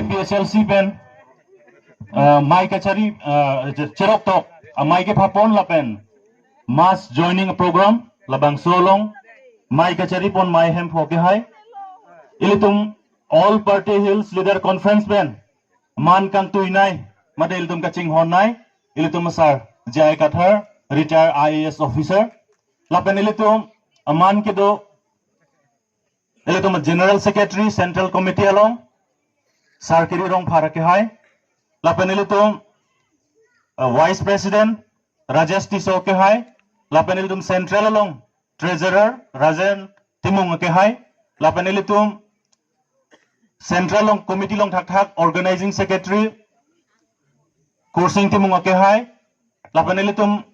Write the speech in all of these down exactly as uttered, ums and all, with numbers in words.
P S L C pen, uh, mei kachari, uh, che- cherok tok, uh, mei kepapon lapen mass joining program labangso along mei kachari pon mei hempho kehai. Ilitum All Party Hills Leader Conference pen man kangtuinei, mate ilitum kachinghonnei, ilitum Sir J I Kathar, retired I A S officer. Lapen ilitum, uh, man kedo, ilitum General Secretary Central Committee along Sir Kiri Rongphar kehai. Lapen ilitum, uh, Vice President Rajesh Tisso kehai. Lapen ilitum Central along Treasurer Rajen Timung kehai. Lapen ilitum Central along Committee along thakthak Organizing Secretary Kursing Timung kehai. Lapen ilitum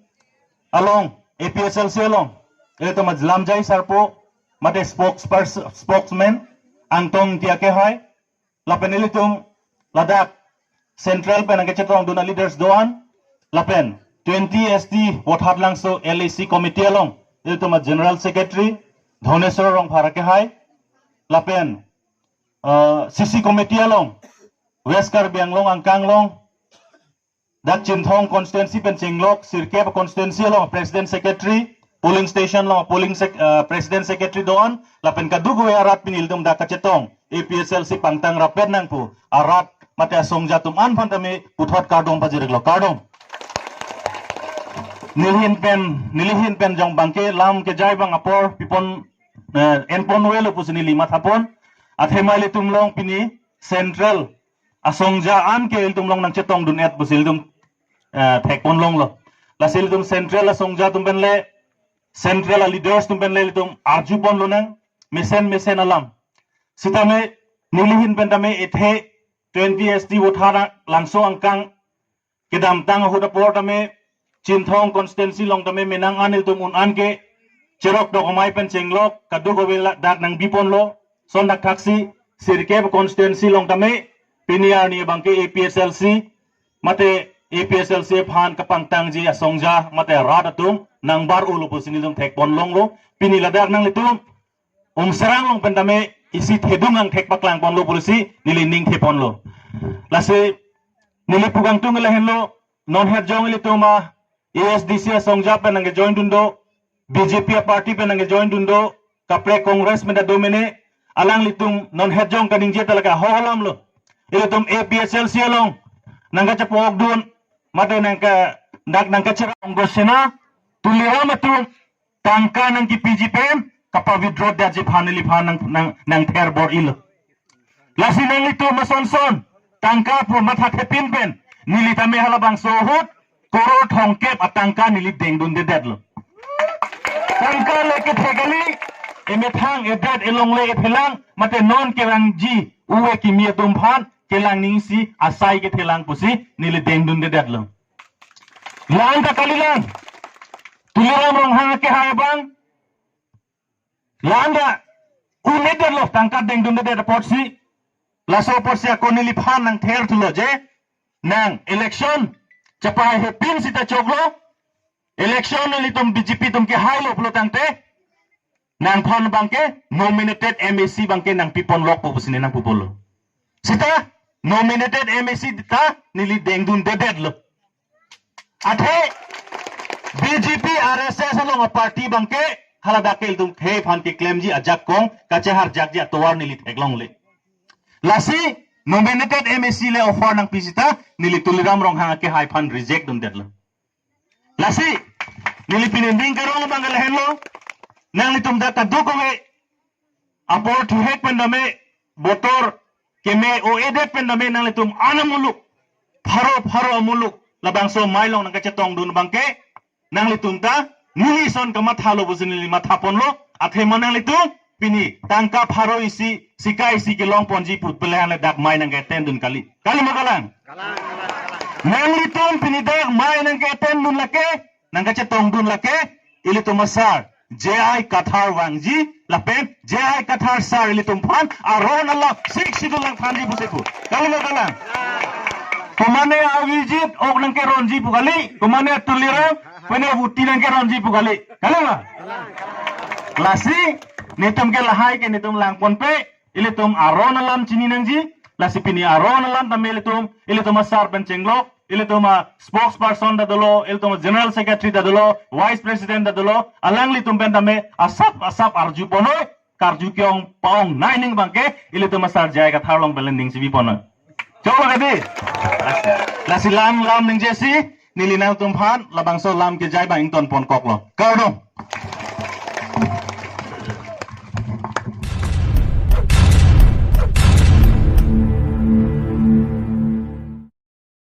along A P S L C along ilitum lamjai sarpo mate spokesperson, spokesman Angtong Tia kehai. Lapen ilitum ladak Central pen nangkachetongdun a leaders do-an. Lapen twenty S T Vothatlangso L A C committee along ilitum a General Secretary Dhoneswar Rongphar kehai. Lapen, uh, C C committee along West Karbi Anglong angkang along dak Chinthong constituency pen chenglok Sirkep constituency along President Secretary, polling station along polling sec- uh, President Secretary do-an. Lapen kadokave arat pini ilitum dak kachetong A P S L C pangtang rapet nang pu arat mate asongja atum an aphan tame puthot kardom pajirlo, kardom. Nelihin pen, nelihin pen jong bangke lam kejai abang apor pipon, eh, enpon avelo pusi neli mathapon. Athema ilitum along pini Central asongja an ke ilitum along nangchetongdun-et pusi ilitum, eh, thekpon longlo. Lasi ilitum Central asongja atum pen le, Central a leaders atum pen le ilitum arjupon lonang mesen mesen alam. Sitame nelihin pen tame ethe twenty S T Vothatlangso angkang kedamtang ahut apor tame Chinthong constituency along tame menang an ilitum un an ke cherok tok amei pen chenglok kadokave ladak nangbiponlo. Lason thakthaksi Sirkep constituency along tame pini arni abangke A P S L C mate A P S L C aphan kapangtangji asongja mate rat atum nangbar-olo pusi nelitum thekpon longlo. Pini ladak nanglitum Umsrang along pen tame isi thedung angthek paklangponlo pusi neli ning theponlo. Lasi neli pu kangtung lahenlo, non het jong ilitum a A S D C asongja pen nangkejoindun do, B J P a party pen nangkejoindun do, kaprek Congress pen ta do mene, alanglitum non het jong kaningje ta lake ahok alamlo. Ilitum A P S L C along nangkachepokdun mate nangka dak nangkacherang gosena Tuliram atum tangka nangkipiji pen kapa-withdraw detji aphan neliphan nang nang nangther bor-ilo. Lasi nanglitum ason son tangka pu mathathepin pen neli tame halabangso ahut koror thomkep atangka neli dengdundedetlo. Tangka le kethe kali, emethang edet elongle ethelang mate non kevangji uve kimi atum aphan kelang ning isi asai kethelang pusi neli dengdundedetlo. La-an ta kalilang. Tuliram Ronghang kehai abang la-an ta un-edetlo tangka dengdundedet apotsi. Laso apotsi ako neliphan nangther thulo je nang election chapahepin sita choklo. Election nelitum B J P atum kehailo pulo tangte nangphan abangke nominated M A C abangke nangpiponlokpo pusi ne nangpuponlo. Sita nominated M A C ta neli dengdundedetlo. Athe B J P R S S along a party abangke haladak ke ilitum khei aphan keklemji ajakong kacheharjakji atovar neli theklongle. Lasi nominated M A C le offer nangpi sita neli Tuliram Ronghang kehai aphan reject dundetlo. Lasi neli pini ning kerong abang lahenlo, nanglitum dak kadokave apor thuhek pen tame, botor keme o-edet pen tame nanglitum an amuluk, pharo pharo amuluk labangso mei along nangkachetongdun abangke nanglitum ta neli son kamathalo pusi neli mathaponlo. Athema nanglitum pini tangka pharo isi, sika isi kelongponji pu pelehan le dak mei nangke-attend dun kali. Kali ma kalang? Nanglitum pini dak mei nangke-attend dun lake, nangkachetongdun lake, ilitum a sir J I Kathar vangji lapen J I Kathar sir ilitum aphan aron alam Sixth Schedule nangthanji pusi pu. Kali ma kalang? Komane Abhijit ok nangkeronji pu kali, komane Tuliram, komane Vuti nangkeronji pu kali. Kali ma? Lasi netum ke lahai ke netum langponpe, ilitum aron alam chini nangji, Lasi pini aron alam tame ilitum, ilitum a sar pen chenglok, ilitum a spokesperson ta dolo, ilitum a general secretary ta dolo, vice president ta dolo, alanglitum pen tame asap asap arju ponoi, karju ke-ong pa-ongnei ning abangke, ilitum a sar J I Kathar along pen le ning chibi ponoi. Choklo kedi? Lasi lam lam ningjesi, neli nangtum aphan labangso alam kejai abang ington ponkoklo. Kardom.